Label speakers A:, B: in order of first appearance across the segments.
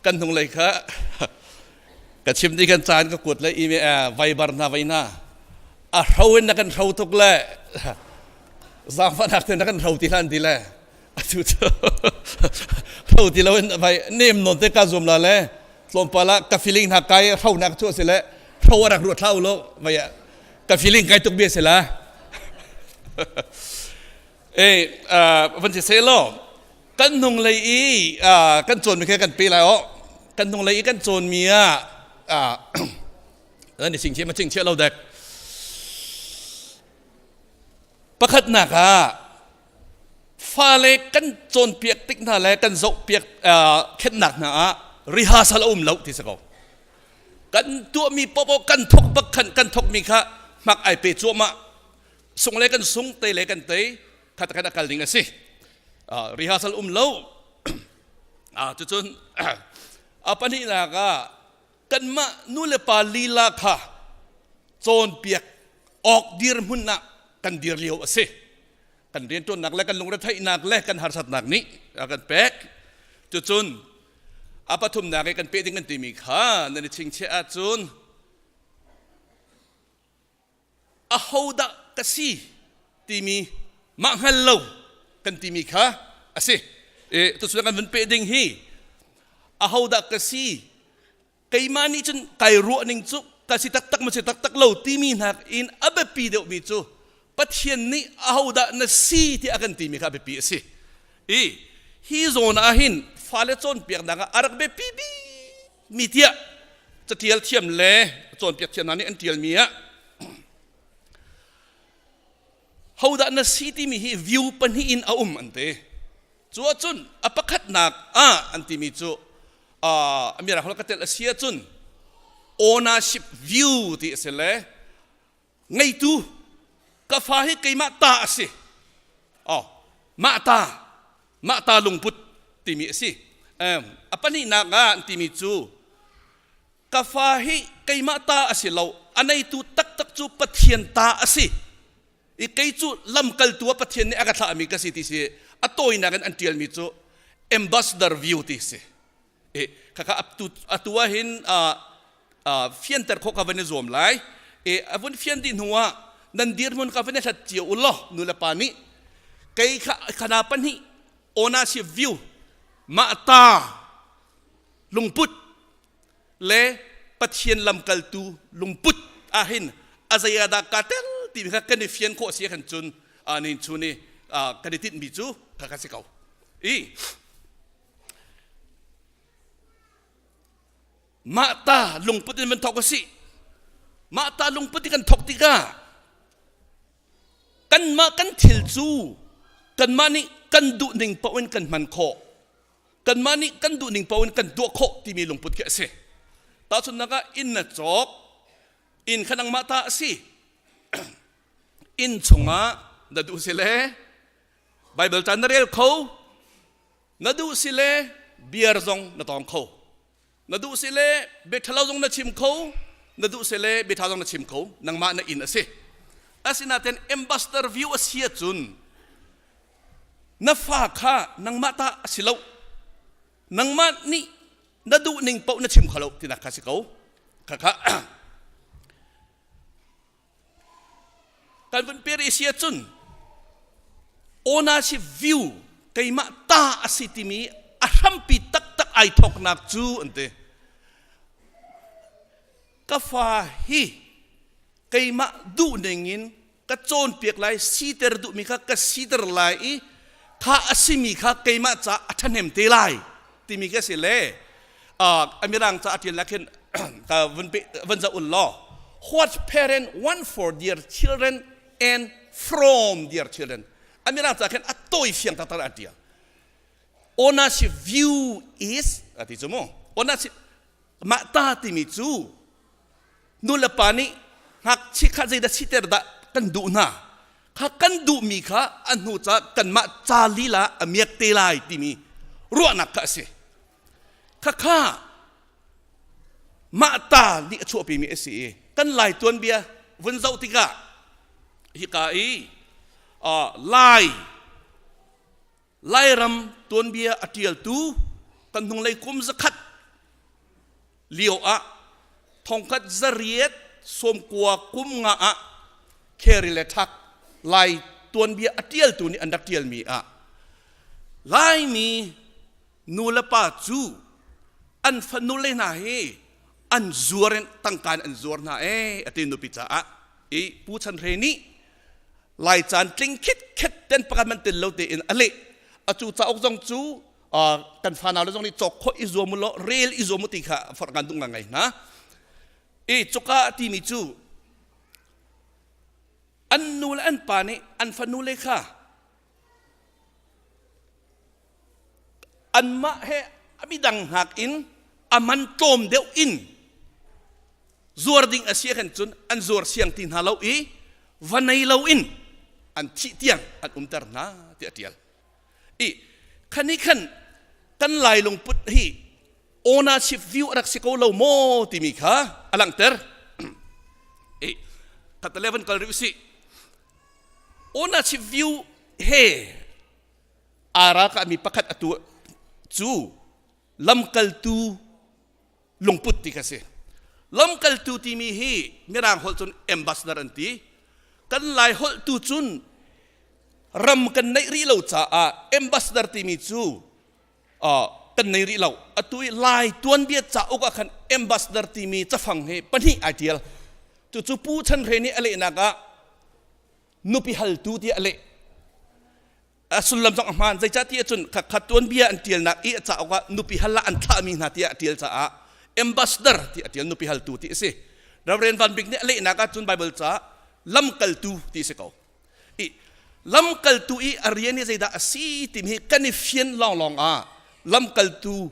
A: Kan hnunglei kha ka chim ti kan caan ka kuat le email Viber hna vai hna a hro in na kan hro tuk le zaangfahnak te na kan hro ti hlan ti le atu cu hro ti lo in vai nem non te ka zuam la le tlawmpal ah ka feeling hna kai hro nak chu si le hro a rak ruat thlau lo vai ka feeling kai tuk bia si la e van si se lo kan hnung lei i kan cawn mi kha kan pe lai o kan hnung lei i kan cawn mi ah nan i sing ma ching lo dek pakhatnak ah fale kan cawnpiak tik hna le kan zohpiak khennak hna ah rehearsal a um lo ti si ko kan tuahmi popo kan thok bak khan kan thokmi kha hmak ai pe cuahmah sung le kan sung tei le kan tei khat khat a kal ding a si rehearsal um lo cucun a pahnihnak ah kanmah nu le pa lila kha cawnpiak awk dirhmun ah kan dir lio a si kan rianṭuannak le kan lungretheihnak le kan harsatnak nih a kan pek cucun a pathumnak i kan peh ding kan timi kha nan i chingchiah ahcun ahodah ka si timi mah hngal lo kan timi kha a si e tuchun kan vun peh ding hi ahodah ka si keimah nih cun kai ruah ning cu ka si taktak ma si taktak lo timi hnak in a biapi deuhmi cu Pathian nih ahodah na si ti a kan timi kha a biapi a si i hi zawn ah hin fale cawnpiaknak ah a rak biapi bik mi tiah catial thiam le cawnpiak thiam hna nih an tialmi ah hodah na si timi hi view pahnih in a um an ti cu ahcun a pakhatnak ah an timi cu a mirang ka tel a si ahcun ownership view ti a si le ngeitu ka fa hi keimah ta a si oh mah ta mah ta lungput timi a si a pahnihnak ah an timi cu ka fa hi keimah ta a si lo a neitu taktak cu Pathian ta a si i kei cu lamkaltu ah Pathian nih a ka thlahmi ka si ti si a tawinak in an ṭialmi cu ambassador view ti si e khakha atu atu ah hin fianter khawh ka van i zuam lai e a vun fian dih hnu ah nan dirhmun ka van i hlat cio u law nu le pa nih kei kha khana pahnih ownership view mah ta lungput le Pathian lamkaltu lungput ahhin a zei ah dah ka tel timi kha kan i fian khawh si khan cun nin chu ni kan i tinhmi cu kha ka si ko i mah ta lungput in van thawk a si mah ta lungput in kan thawk tikah kanmah kan thil cu kanmah nih kan duh ning paoh in kan hman khawh kanmah nih kan duh ning paoh in kan tuah khawh timi lungput khi a si tahchunhnak ah inn na cawk inn kha nangmah ta a si inn chungah na duh si le Bible ca na rel kho na duh si le beer zong na tawng kho na duh si le bia ṭhalo zong na chim kho na duh si le bia ṭha zong na chim kho nangmah na inn a si asinain ambassador view a si ahcun na fa kha nangmah ta a si lo nangmah nih na duh ning paoh na chim kho lo tinak kha si ko kha kha kan vun per i si ahcun ownership view keimah ta a si timi a hrampi taktak ai thawknak cu an ti ka fa hi keimah duh ning in ka cawnpiak lai siter duhmi kha ka siter lai i kha a simi kha keimah ca a ṭhahnem te lai timi ka si le a mirang ca a ṭial nak hin ka vun vun zoh ul law what parent want for their children and from their children a mirang ca khin a tawi fiang taktak a ṭial ownership view is a ti cu mu ownership mah ta timi cu nu le pa nih ngakchia kha zeidah siter dah kan duh hna kha kan duhmi kha a hnu ca kanmah ca lila a miak te lai timi ruahnak kha a si khakha mah ta nih a chuahpimi a si i kan lai tuanbia vun zoh tikah hika i lai Lairam tuanbia a ṭialtu kan hnunglei kum zakhat lio ah thongkhat zariat sawmkua kum nga ah Carey le Thak Lai tuanbia a ṭialtu nih an rak ṭialmi ah Laimi nu le pa cu an fanu le hna hi an zuar in tangka in an zuar hna ee a ti nupi caah i Pu Chan Hre nih Lai caan tling khit khet ten pakhat man tel lo tein a leh atu cauk zong cu kan fanau le zong nih cawk khawh i zuam u law rel i zuam u ti kha forh ngan duh ngai hna i cuka timi cu an nu le an pa nih an fanu le kha anmah he midang hngak in a man tlawm deuh in zuar ding a si khan cun an zuar siang ti hna lo i va nei lo in an thih tiang an umter hna tiah a ṭial. I khani khan kan lai lungput hi ownership view a rak si ko lo maw timi kha a langhter. I khat le van kal rih usih. Ownership view he aa ralkahmi pakhat atu cu lamkaltu lungput ti kha si. Lamkaltu timi hi Mirang holh cun ambassador an ti. Kan Lai holh tu cun ram kan neih rih lo caah ambassador timi cu kan nei rih lo. Atu i Lai tuanbia cauk ah khan ambassador timi cafang hi pahnih ai tial. Cucu Pu Chan Hre nih a lehnak ah nupi haltu tiah a leh. A sullam zong a hmaan. Zeicahtiah cun khakha tuanbia an ṭialnak i a cauk ah nupi hal ah an thlahmi hna tiah a ṭial caah ambassador ti a ṭial nupi haltu ti a si. Reverend Van Bik nih a lehnak ah cun Bible ca lamkaltu ti a si ko. I lamkaltu i a rian hi zeidah a si timi hi kan i fian lawnglawng ah lamkaltu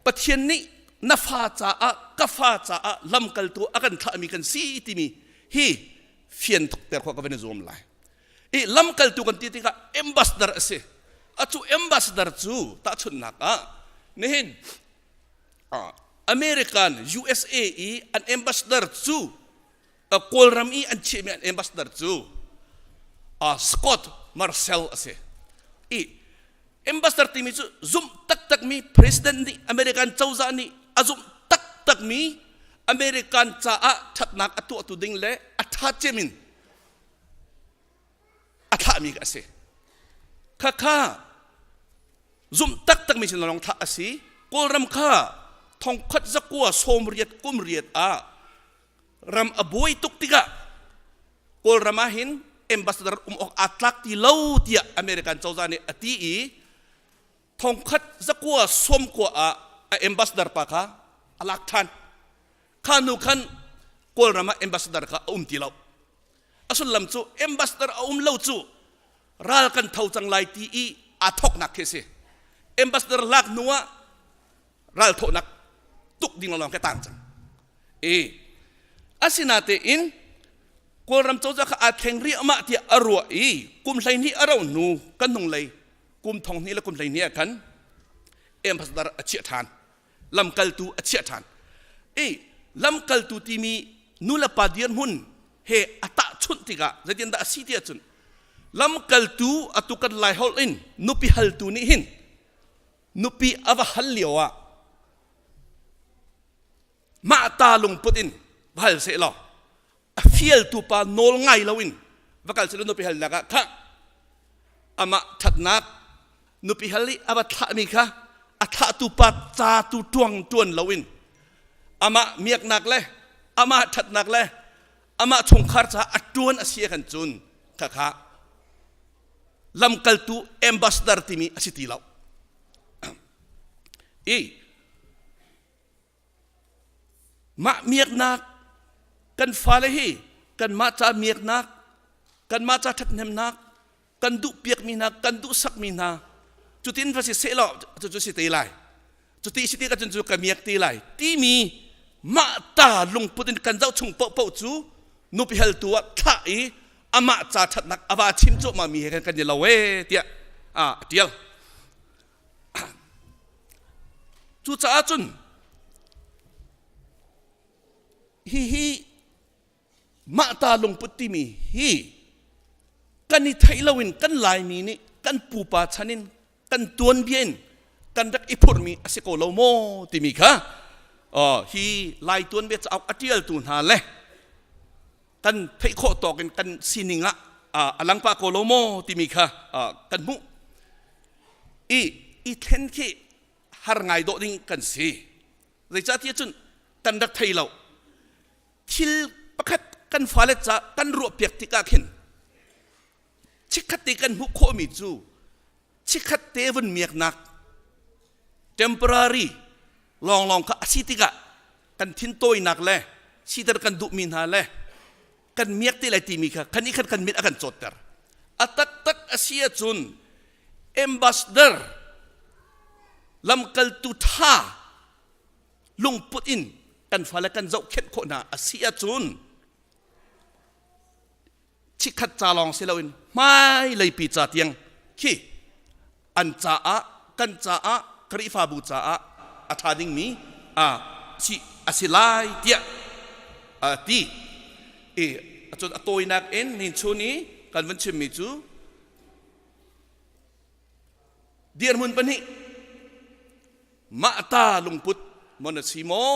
A: Pathian nih na fa caah ka fa caah lamkaltu a kan thlahmi kan si timi hi fian ter khawh ka van i zuam lai. I lamkaltu kan ti tikah ambassador a si. Acu ambassador cu tahchunhnak ah nihin American USA i an ambassador cu Kawlram i an chiahmi an ambassador cu Scott Marcel a si. I ambassador timi cu zumh taktakmi president nih American cozah nih a zumh taktakmi American caah ṭhatnak a tuahtu ding le a ṭha cem in a thlahmi a si. Khakha zumh taktakmi sin lawng thlah a si. Kawlram kha thongkhat zakua sawmriat kum riat ah ram a buai tuk tikah Kawlram ah hin ambassador um awk aa tlak ti lo tiah American cozah nih a ti i thongkhat zakua sawmkua ah a ambassador pa kha a lak ṭhan. Kha nu khan Kawlram ah ambassador kha a um ti lo. A sullam cu ambassador a um lo cu ral kan tho cang lai ti i aa thawknak khi a si. Ambassador lak hnu ah ral thawhnak tuk ding lawng ka tang cang. E asinatein Kawlram cozah kha aa thleng riahmah tiah a ruah i kum 12 a rauh hnu kan hnunglei kum thong hnih le kum 12 ah khan ambassador a chiah ṭhan. Lamkaltu a chiah ṭhan. I lamkaltu timi nulepa dirhmun he a tahchunh tikah zeitindah a si ti ahcun lamkaltu atu kan Lai holh in nupi haltu nih hin nupi a va hal lio ah mah ta lungput in va hal seh law a fialtu pa nawl ngai loin va kal seh nupi halnak ah khah amah ṭhatnak nupi hal i a va thlahmi kha a thlahtu pa ca tu ṭuang ṭuan loin amah miaknak le amah ṭhatnak le amah chungkhar caah a ṭuan a si khan cun khakha lamkaltu ambassador timi a si ti lo i Mah miaknak kan fale hi kanmah ca miaknak, kanmah ca ṭhathnemnak, kan duhpiakmi hna, kan duhsakmi hna cutin va si sehlaw cucu si te lai. Cuti si ti ka cun cu ka miak te lai timi mah ta lungput in kan zoh chung paohpaoh cu nupi haltu ah thlah i amah ca ṭhatnak a va chim cuahmah mi he kan kan i lo ee tiah a ṭial. Cucaah cun hihi mah ta lungput timi hi kan i theih loin kan Laimi nih kan pupa chan in kan tuanbia in kan rak i phurhmi a si ko lo maw timi kha. Hi Lai tuanbia cauk a ṭialtu hna le kan theih khawh tawk in kan sining ah a lang pah ko lo maw timi kha kan hmuh. I i thlen khi har ngai dawh ding kan si. Zeicahtiah cun kan rak thei lo. Thil pakhat kan fale ca kan ruahpiak tikah khin chikkhat te kan hmuh khawhmi cu chikkhat te vun miaknak temporary lawnglawng kha a si tikah kan thin tawinak le siter kan duhmi hna le kan miak te lai timi kha kan i khan kan mit a kan cawtter. A taktak a si ahcun ambassador lamkaltu tha lungput in kan fale kan zohkhenh khawh hna a si ahcun chikkhat ca lawng si loin hmaileipi ca tiang khi an caah kan caah Khrihfabu caah a ṭha dingmi a si a si lai tiah a ti. I cun a tawinak in nin chun i kan vun chimmi cu dirhmun pahnih mah ta lungput maw na si maw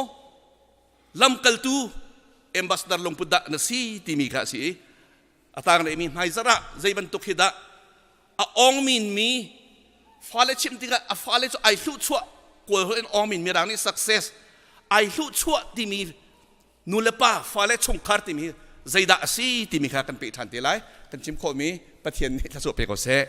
A: lamkaltu ambassador lungput dah na si timi kha a si i a tanglei mi hmaizarh ah zei bantuk hi dah a awngmin mi fale chim tikah a fale cu ai hluhchuah kawl holh in awngmin mirang nih success ai hluhchuah timi nu le pa fale chungkhar timi hi zeidah a si timi kha kan peh ṭhan te lai. Kan chim khawhmi Pathian nih thluachuah pe ko seh.